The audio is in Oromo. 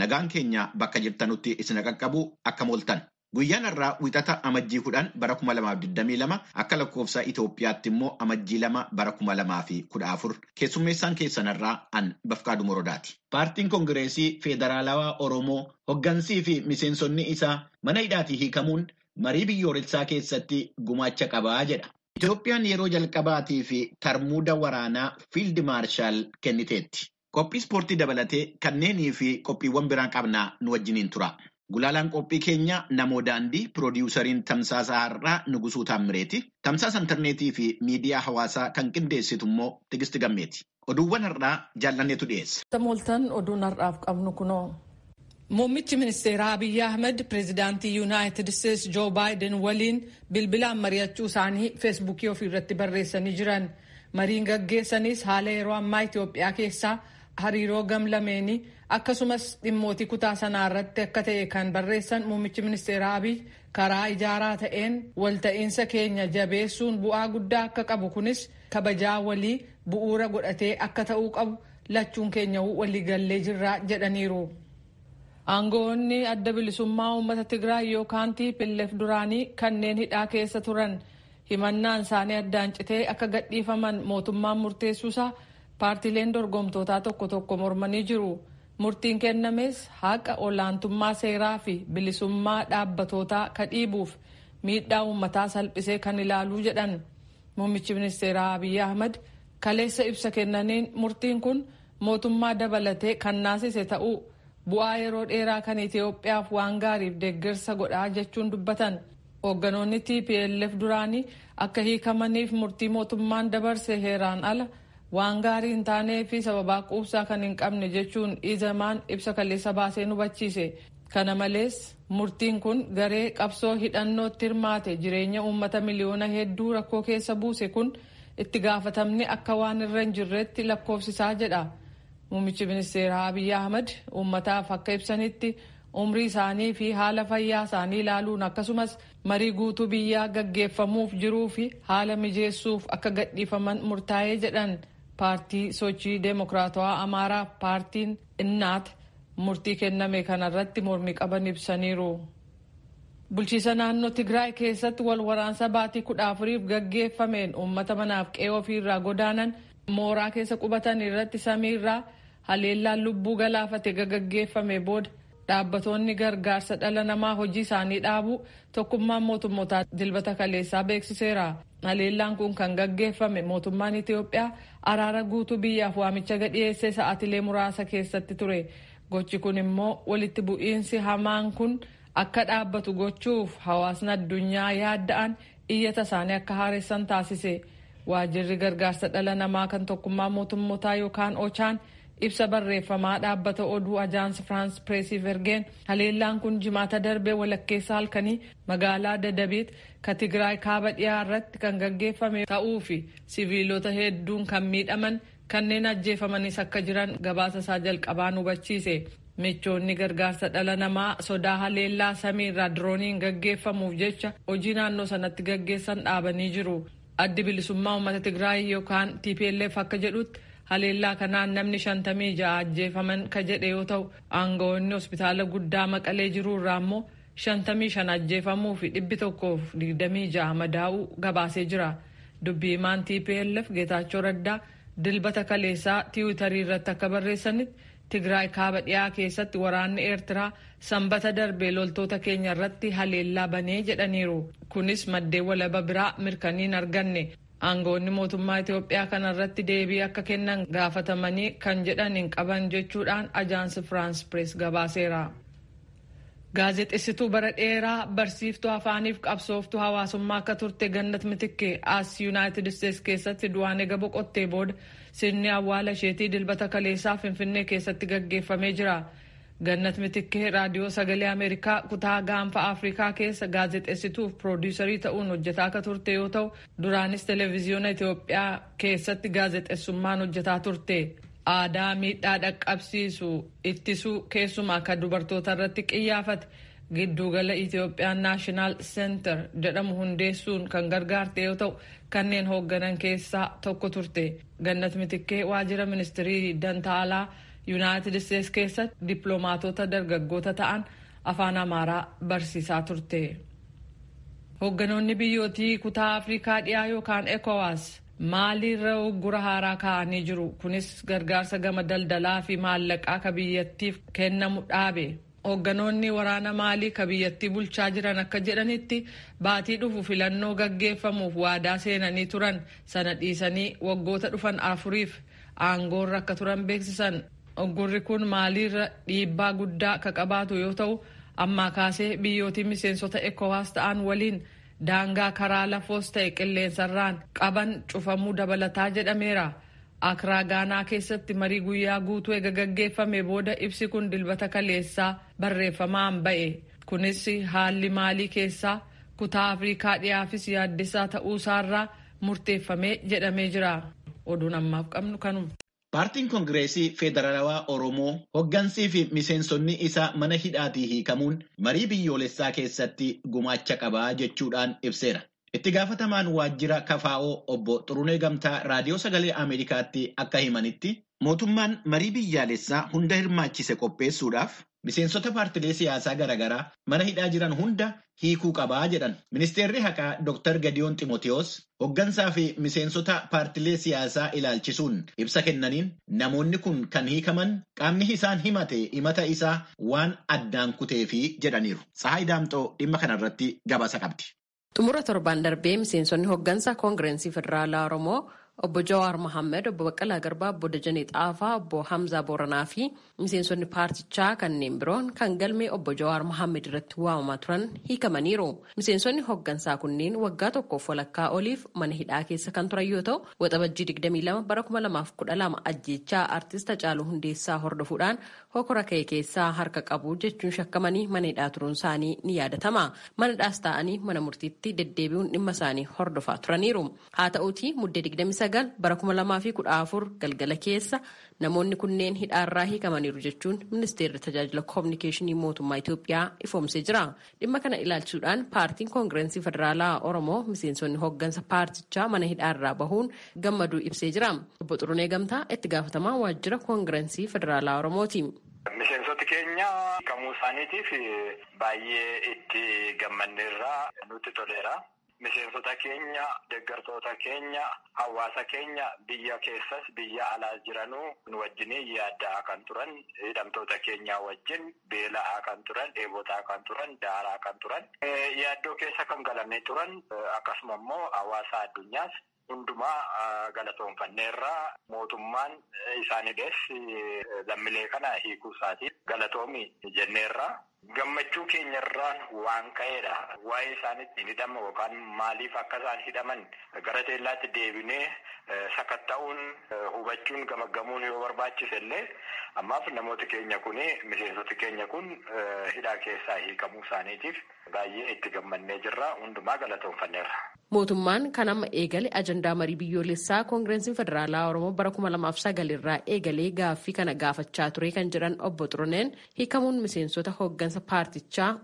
Nagaan keenya bakka jirtanutti isin qaqqabu akkam ooltan. Guyyaan har'aa Wixata Amajjii 10 bara 2022 akka lakkoofsa Itoophiyaatti immoo Amajjii 2 bara 2014 keessummeessaan keessan har'aa an Bafqaadu Morodaati. Paartiin Koongireesii Federaalawaa Oromoo hoggansii fi miseensonni isaa mana hidhaatii hiikamuun marii biyyoolessaa keessatti gumaacha qabaa jedha. Itoophiyaan yeroo jalqabaatii fi tarmuuda waraanaa Fiild Maarshaal kenniteetti. Qophii ispoortii dabalatee kanneenii fi qophiiwwan biraan qabnaa nu wajjiniin tura. Gulaalaan qophii keenya Namoo Daandii, piroodiwusariin Tamsaasa Har'aa Nugusuu Taammireeti. Tamsaasa intarneetii fi miidiyaa hawaasaa kan qindeessitu immoo Tigisti Gammeeti. Oduuwwan har'aa jaallanneetu dhiyeessa. Mooltan oduun har'aaf qabnu kunoo. Muummichi ministeeraa Abiyyi Ahmed pireezidaantii Yuunaayitid Isteetsi Joo Baayiden waliin bilbilaan mari'achuu isaanii feesbuukii ofii irratti barreessanii jiran. Mariin gaggeessanis haala yeroo ammaa Itoophiyaa keessaa hariiroo gamlameenii akkasumas dhimmootii kutaa sanaa irratti akka ta'e kan barreessan muummichi ministeeraa Abiy karaa ijaaraa ta'een walta'iinsa keenya jabeessuun bu'aa guddaa akka qabu, kunis kabajaa walii bu'uura godhatee akka ta'uu qabu lachuun keenya waliigallee jirra jedhaniiru. Aangoonni adda bilisummaa uummata Tigraay yookaan TPLF duraanii kanneen hidhaa keessa turan himannaan isaanii addaan citee akka gadhiifaman mootummaan murteessuusaa paartiileen dorgomtootaa tokko tokko mormanii jiru. Murtiin kennames haqa olaantummaa seeraa fi bilisummaa dhaabbatootaa ka dhiibuuf miidhaa uummataa salphisee kan ilaaluu jedhan. Muummichi ministeeraa Abiyyi Ahmad kaleessa ibsa kennaniin murtiin kun mootummaa dabalatee kan naasise ta'uu, bu'aa yeroo dheeraa kan Itoophiyaaf waan gaariif deeggarsa godhaa jechuun dubbatan. Hoogganoonni TPLF duraanii akka hiikamaniif murtii mootummaan dabarse heeraan ala, waan gaarii hin taanee fi sababaa quubsaa kan hin qabne jechuun Izamaan ibsa kaleessa baasee hubachiise. Kana malees murtiin kun garee qabsoo hidhannootti hirmaate jireenya uummata miliyoona hedduu rakkoo keessa buuse kun itti gaafatamni akka waan irra hin jirretti lakkoofsisaa jedha. Muummichi ministeeraa Abiyyi Ahmad uummataaf akka ibsanitti, umrii isaanii fi haala fayyaa isaanii ilaaluun akkasumas marii guutuu biyyaa gaggeeffamuuf jiruu fi haala mijeessuuf akka gadhiifaman murtaa'ee jedhan. Paartii Sochii Deemokiraatawaa Amaaraa, paartiin Innaat murtii kenname kanarratti mormii qaban ibsaniiru. Bulchiisa naannoo Tigraay keessatti wal waraansa baatii 14f gaggeeffameen uummata manaaf qe'ee ofiirraa godaanan mooraa keessa qubatan irratti samiirraa haleellaan lubbuu galaafate gaggeeffame booda dhaabbatoonni gargaarsa dhala namaa hojii isaanii dhaabuu Tokkummaan Mootummootaa Dilbata kaleessaa beeksiseera. Haleellaan kun kan gaggeeffame mootummaan Itoophiyaa araara guutuu biyyaaf waamicha gadhiyeessee sa'aatilee muraasa keessatti ture. Gochi kun immoo walitti bu'iinsi hamaan kun akka dhaabbatu gochuuf hawaasni addunyaa yaadda'an iyyata isaanii akka haaressan taasise. Waajjirri gargaarsa dhala namaa kan Tokkummaa Mootummootaa yookaan Ochaan ibsa barreeffamaa dhaabbata oduu Ajaans Firaans Pireesiif ergeen, haleellaan kun Jimaata darbee walakkeessa halkanii magaalaa Dadabiit ka Tigraay kaaba dhiyaa irratti kan gaggeeffame ta'uu fi siviilota hedduun kan miidhaman, kanneen ajjeefamanis akka jiran gabaasa isaa jalqabaan hubachiise. Michoonni gargaarsa dhala namaa sodaa haleellaa samiirraa dirooniin gaggeeffamuuf jecha hojii naannoo sanatti gaggeessan dhaabanii jiru. Addi Bilisummaa Uummata Tigraay yookaan TPLF akka jedhutti, haleellaa kanaan namni 56 ajjeefaman ka jedhe yoo ta'u, aangawoonni hospitaala guddaa Maqalee jiru irraa immoo 55 ajjeefamuu fi 126 madaa'uu gabaasee jira. Dubbii himaan TPLF Geetaachoo Raddaa Dilbata kaleessaa Tiwiitarii irratti akka barreessanitti, Tigraay kaaba dhiyaa keessatti waraanni Eertiraa Sanbata darbee loltoota keenya irratti haleellaa banee jedhaniiru. Kunis maddeen walaba biraa mirkaniin arganne. Aangawoonni mootummaa Itoophiyaa kana irratti deebii akka kennan gaafatamanii kan jedhan hin qaban jechuudhaan Ajaansi Firaans Pirees gabaaseera. Gaazexeessituu bara dheeraa, barsiiftuu afaaniif qabsooftuu hawaasummaa akka turte Gannat Mitikkee as Yuunaayitid Isteetsi keessatti du'aan ega boqottee booda sirni awwaala isheetii Dilbata kaleessaa Finfinnee keessatti gaggeeffamee jira. Gannat Mitikkee Raadiyoo Sagalee Ameerikaa kutaa Gaanfa Afrikaa keessa gaazexeessituuf piroodiisarii ta'uun hojjetaa akka turte yoo ta'u, duraanis Televezyiyoona Itoophiyaa keessatti gaazexeessummaan hojjetaa turte. Aadaa miidhaa dhaqqabsiisu ittisuu, keessumaa kan dubartoota irratti qiyyaafate, giddugala Itoophiyaan National Center jedhamu hundeessuun kan gargaarte yoo ta'u, kanneen hoogganan keessaa tokko turte. Gannat Mitikkee waajjira ministirii dantaalaa Yuunaayitid Isteets keessatti dippiloomaatota dargaggoota ta'an afaan Amaaraa barsiisaa turte. Hoogganoonni biyyootii kutaa Afrikaa dhiyaa yookaan ECOWAS maaliirra uggura haaraa kaa'anii jiru. Kunis gargaarsa gama daldalaa fi maallaqaa ka biyyattiif kennamu dhaabe. Hoogganoonni waraana Maalii ka biyyattii bulchaa jiran akka jedhanitti baatii dhufu filannoo gaggeeffamuuf waadaa seenanii turan sana dhiisanii waggoota dhufan afuriif aangoorra akka turan beeksisan. Uggurri kun Maaliirra dhiibbaa guddaa ka qabaatu yoo ta'u, ammaa kaasee biyyootii miseensota ECOWAS ta'an waliin daangaa karaa lafoos ta'e qilleensarraan qaban cufamuu dabalataa jedhameera. Akraa Gaanaa keessatti marii guyyaa guutuu ega gaggeeffame booda ibsi kun Dilbata kaleessaa barreeffamaan ba'e. Kunis haalli Maalii keessaa kutaa Afrikaa dhiyaafis yaaddessaa ta'uusaarraa murteeffamee jedhamee jira. Oduun ammaaf qabnu kanuma. Paartiin Koongireesii Federaalawaa Oromoo hoggansii fi miseensonni isaa mana hidhaatii hiikamuun marii biyyoolessaa keessatti gumaacha qabaa jechuudhaan ibseera. Itti gaafatamaan waajjira KFO obbo Xurunee Gamtaa Raadiyoo Sagalee Ameerikaatti akka himanitti, mootummaan marii biyyaalessaa hunda hirmaachise qopheessuudhaaf miseensota paartilee siyaasaa garaagaraa mana hidhaa jiran hunda hiikuu qabaa jedhan. Ministeerri Haqaa Dr. Gadiyoon Ximotiyoos hoggansaa fi miseensota paartilee siyaasaa ilaalchisuun ibsa kennaniin, namoonni kun kan hiikaman qaamni isaan himate himata isaa waan addaan kuteefi jedhaniiru. Tsahaay Daamxoo dhimma kanarratti gabaasa qabdi. Xumura torban darbee miseensonni hoggansa Koongirensii Federaalaa Oromoo obbo Jawaar Mohaammed, obbo Baqqalaa Garbaa, obbo Dajanee Xaafaa, obbo Hamzaa Booranaa fi miseensonni paartichaa kanneen biroon kan galmee obbo Jawaar Mohaammed irratti waamamaa turan hiikamaniiru. Miseensonni hoggansaa kunneen waggaa tokkoof walakkaa oliif mana hidhaa keessa kan turan yoo ta'u, Waxabajjii 22 bara 2012 ajjeechaa artist Hacaaluu Hundeessaa hordofuudhaan hokora ka'e keessaa harka qabu jechuun shakkamanii mana hidhaa turuun isaanii ni yaadatama. Mana hidhaas ta'anii mana murtiitti deddeebi'uun dhimma isaanii hordofaa turaniiru. Haa ta'uutii, Muddee 29 bara 2014 galgala keessa namoonni kunneen hidhaarraa hiikamaniiru jechuun Ministeerri Tajaajila Koominikeeshinii Mootummaa Itoophiyaa ifoomsee jira. Dhimma kana ilaalchisuudhaan Paartiin Koongirensii Federaalaa Oromoo miseensonni hoggansa paartichaa mana hidhaarraa bahuun gammaduu ibsee jira. Obbo Xurunee Gamtaa itti gaafatamaa waajjira Koongirensii Federaalaa Oromooti. Miseensoti keenya hiikamuu isaaniitiif baay'ee itti gammanneerraa, nutti toleera. Miseensota keenya, deeggartoota keenya, hawaasa keenya biyya keessas biyya alaas jiranuu nu wajjin yaaddaa kan turan, hidhamtoota keenya wajjin beela'aa kan turan, dheebotaa kan turan, daaraa kan turan, yaaddoo keessa kan galanii turan, akkasuma immoo hawaasa addunyaas hundumaa galatoonfanneerraa. Mootummaan isaan hidhees lammiilee kana hiikuu isaatiif galatoomi jenneerraa. Gammachuu keenyarraan waan ka'eedha. Waa'ee isaan ittiin hidhaman yookaan maaliif akka isaan hidhaman gara teellaatti deebinee sakatta'uun, hubachuun, gamaggamuun yoo barbaachise illee, ammaaf namooti keenya kun, miseensoti keenya kun hidhaa keessaa hiikamuu isaaniitiif baay'ee itti gammannee jirra. Hundumaa galatoonfanneerra. Mootummaan kan amma eegale ajandaa marii biyyoolessaa Koongirensiin Federaalaa Oromoo bara 2009 irraa eegalee gaaffii kana gaafachaa ture kan jedhan obbo Xuruneen, hiikamuun miseensota hooggansa paartichaa